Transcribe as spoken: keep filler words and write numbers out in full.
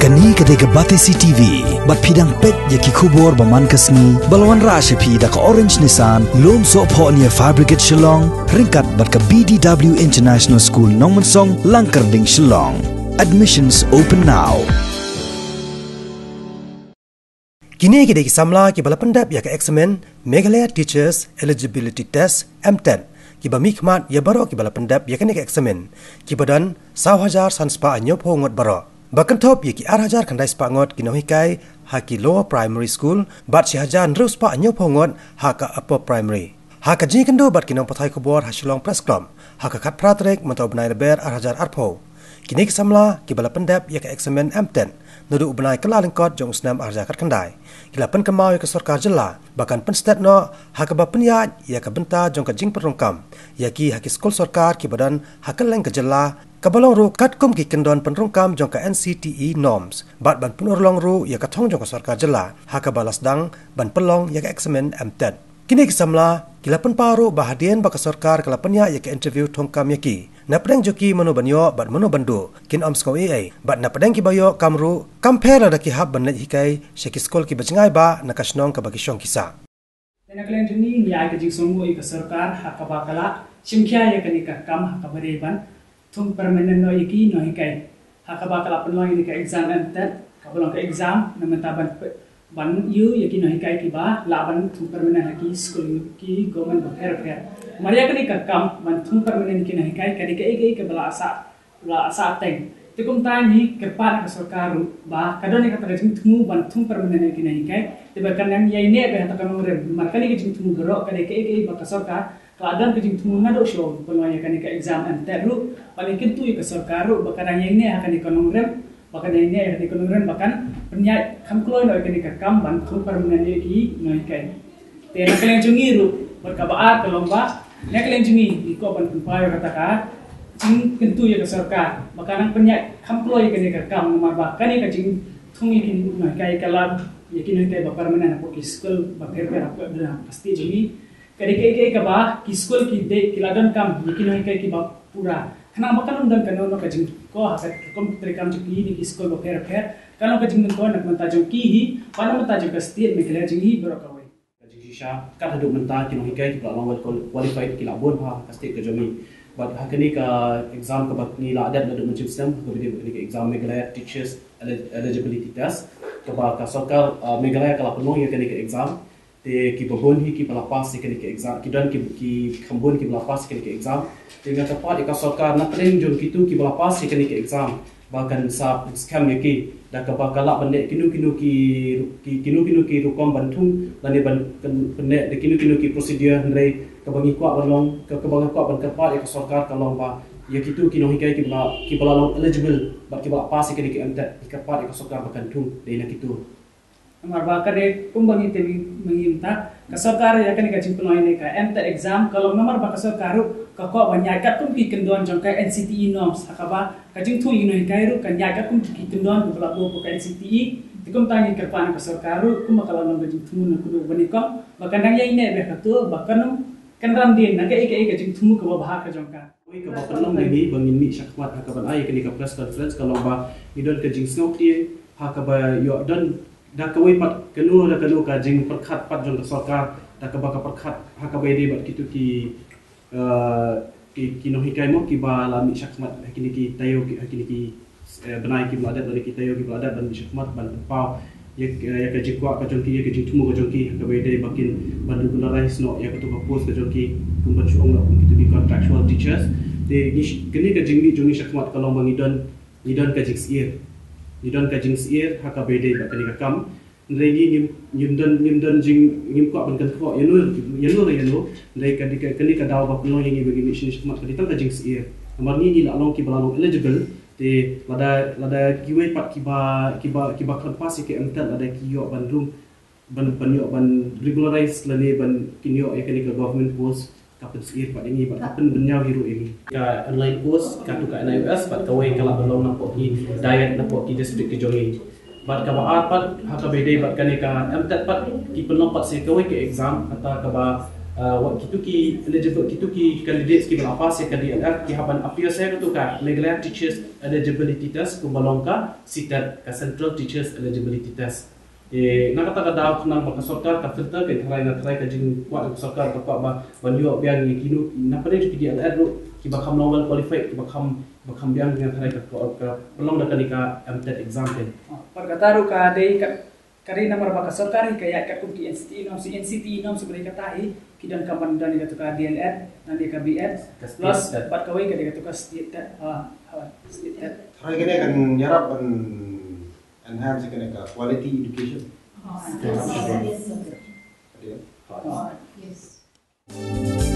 Kane ka dei ka Batesi T V, bad phi dang peit ïa ki khubor ba man ka sngi, ba la wanrah sha phi da ka Orange Nissan, Lumsohphohnia Fabricate Shillong, ryngkat bad ka B D W International School Nongmensong, Langkyrding, Shillong. Admissions open now. Kine ki dei ki samla kiba la pyndep ïa ka eksamin Meghalaya Teachers Eligibility Test, MTET, kiba mihkhmat ïa baroh kiba la pyndep ïa kane ka eksamin, kiba don saw hajar san spah hynñiewphew ngut baroh. Ba kynthup ïa ki ar hajar khyndai spah ngut ki nonghikai ha ki lower primary school, bad shi hajar hynriew spah hynñiewphew ngut ha ka upper primary. Ha ka jingïakynduh bad ki nongpathai khubor ha Shillong Press Club ha ka khatphra tarik mynta u bnai Lber ar hajar arphew, kine ki samla kiba la pyndep ïa ka eksamin MTET naduh u bnai Kyllalyngkot jong u snem ar hajar khatkhyndai, ki la pynkynmaw ïa ka sorkar jylla ba kan pynsted noh ha kaba pynïaid ïa ka bynta jong ka jingpynrung kam ïa ki ha ki skul sorkar kiba don ha kylleng ka jylla, kaba long ruh katkum ki kyndon pynrung kam jong ka N C T E norms, bad ban pynurlong ruh ïa ka thong jong ka sorkar jylla ha kaba la sdang ban pynlong ïa ka eksamin MTET. Kine ki samla ki la pynpaw ruh ba hadien ba ka sorkar ka la pynïaid ïa ka interview thungkam ïa ki, napdeng jong ki mano ban ïoh bad mano ban duh, kin ym sngew ei ei, bad napdeng kiba ïoh kam ruh, kam pher lada ki hap ban leit hikai sha ki skul kiba jngai bha na ka shnong kaba ki shong ki sah. Te na ka liang jong ngi, ngi ai ka jingsngewnguh ïa ka sorkar ha kaba ka la shim khia ïa kane ka kam ha kaba dei ban thung permanent noh ïa ki nonghikai. Ha kaba ka la pynlong ïa ka exam MTET, kaba long ka exam na mynta ban pe-, ban ïoh ïa ki nonghikai kiba lah ban thung permanent ha ki skul ki government bapher bapher. Namar ïa kane ka kam ban thung permanent ïa ki nonghikai ka dei kaei kaei kaba la sah, la sah teng. Te kumta ngi kyrpad ïa ka sorkar ruh ba ka don ïa kata ka jingthmu ban thung permanent ïa ki nonghikai. Te ba kan nang ïaineh beit ha kata ka nongrim. Namar kane ka jingthmu baroh ka dei kaei kaei ba ka sorkar ka la don ka jingthmu naduh shuwa ban pynlong ïa kane ka exam MTET ruh, bad ngi kyntu ïa ka sorkar ruh ba kan nang ïaineh ha kane ka nongrim, ba kan nang ïaineh ha kane ka nongrim ba kan pynïaid kham kloi noh ïa kane ka kam ban thung permanent ïa ki nonghikai. Te na ka liang jong ngi ruh, bad kaba ar ka long ba, na ka liang jong ngi, ngi kwah ban pynpaw ïa kata ka jingkyntu ïa ka sorkar ba kan nang pynïaid kham kloi ïa kane ka kam, namar ba kane ka jingthung ïa ki nonghikai ka la, ïa ki nonghikai ba permanent hapoh ki skul bapher bapher hapoh ka state jong ngi. Ka dei kaei kaei kaba ki skul ki dei ki la donkam ïa ki nonghikai kiba pura. Khnang ba kan ym don kano kano ka jingkoh ha ka rukom treikam jong ki na ki skul bapher bapher. Kano ka jingmyntoi na ka bynta jong ki hi, bad na ka bynta jong ka state Meghalaya jong ngi baroh kawei. Ka jingshisha, kat haduh mynta ki nonghikai kiba la long well qual-, qualified ki la bun ha ka state ka jong ngi. Bad ha kane ka exam kaba ngi la dep naduh mynshem snem, kaba dei kane ka exam Meghalaya Teachers Eli-, Eligibility Test, kaba ka sorkar, uh, Meghalaya ka la pynlong ïa kane ka exam. Te kiba bun hi kiba la pass ïa kane ka exam, ki don ki, ki kham bun kiba la pass ïa kane ka exam. Te nga kyrpad ïa ka sorkar napdeng jong kito kiba la pass ïa kane ka exam ba kan sa pynskhem ïa ki da kaba ka lah ban leh kino kino ki, ki, kino kino ki rukom ban thung lane ban kan pynneh da kino kino ki procedure, hynrei kaba ngi kwah ban long, ka, kaba ngi kwah ban kyrpad ïa ka sorkar ka long ba ïa kito ki nonghikai kiba la, kiba la long eligible bad kiba la pass ïa kane ka MTET, ngi kyrpad ïa ka sorkar ba kan thung dei na kito. Namar ba ka dei kumba ngi tip mynta, ka sorkar ïa kane ka jingpynlong ïa kane ka MTET exam ka long namar ba ka sorkar ruh ka kwah ban ïaid katkum ki kyndon jong ka NCTE norms, ha kaba ka jingthung ïa ki nonghikai ruh kan ïaid katkum ki kyndon kiba la buh ka NCTE. Te kumta ngi kyrpad na ka sorkar ruh kumba ka la long ka jingthmu na kudut ba nyngkong, ba kan dang ïaineh beit ha kato, ba kan ym kynran dien na kaei kaei ka jingthmu kaba bha ka jong ka. Kawei kaba pynlong ïa ngi ba ngin mih shakhmat ha kaba ai ïa kane ka press conference ka long ba ngi don ka jingsngewthiah ha kaba ïoh don da kawei pat kano da kano ka jingpyrkhat pat jong ka sorkar, da kaba ka pyrkhat ha kaba ïadei bad kito ki, eh, ki, ki nonghikai mo kiba la mih shakhmat ha kine ki taïew ki, ha kine ki, eh, bnai kiba la dep lane ki taïew kiba la dep ban mih shakhmat ban pynpaw ïa, ïa ka jingkwah ka jong ki, ïa ka jingthmu ka jong ki ha kaba ïadei ba kin ban regularise noh ïa kato ka post ka jong ki kum ban shu ong noh kum kito ki contractual teachers. Te ngi sh-, kane ka jingmih jong ngi shakhmat ka long ba ngi don, ngi don ka jingsyier. Ngi don ka jingsyier ha kaba ïadei bad kane ka kam. Hynrei ngi ngim, ngim don, ngim don jing, ngim kwah ban kynthoh ïano, ïano re ïano. Hynrei ka, ka, kane ka daw ba pynlong ïa ngi ba ngi mih shane shakhmat ka dei tang ka jingsyier. Namar ngi ngi la long kiba la long eligible. Te lada, lada kiwei pat kiba, kiba, kiba khlem pass ïa ka MTET lada ki ïoh ban rung, ban, ban ïoh ban regularise lane ban kin ïoh ïa kane ka government post, ka pynsyier pat ïa ngi bad ka pynbynñiaw hi ruh ïa ngi. Ka online course, kato ka NIOS, bad kawei ka la pynlong napoh ki diet napoh ki district ki jong ngi. Bad kaba ar pat, ha kaba ïadei bad kane ka MTET pat, ki pynlong pat sa kawei ka exam, kata kaba Uh, wat kito ki eligible, kito ki candidates ki ba la pass ïa ka D L Ed ki hap ban appear sha kato ka Meghalaya Teachers Eligibility Test kumba long ka CTET, ka Central Teachers Eligibility Test. Te na kata ka daw khnang ba ka sorkar ka filter, ka tharai na tharai ka jingkwah ka sorkar ka kwah ba ban ïoh biang ïa kino na pdeng ki D L Ed ruh ki ba kham long well qualified, ki ba kham ba kham biang na tharai ka ka long da kane ka MTET exam te. Pat kata ruh ka dei ka ka dei namar ba ka sorkar hi ka ïaid katkum ki NCTE norms, NCTE norms ba dei kata hi ki donkam ban don ïa kato ka D L Ed, don ïa ka B Ed, plus bad kawei ka dei kato ka state TET, ha, ha, state TET. Tharai kane kan ïarap ban enhance kane ka quality education. Yes, sir. Yes, sir. Yes.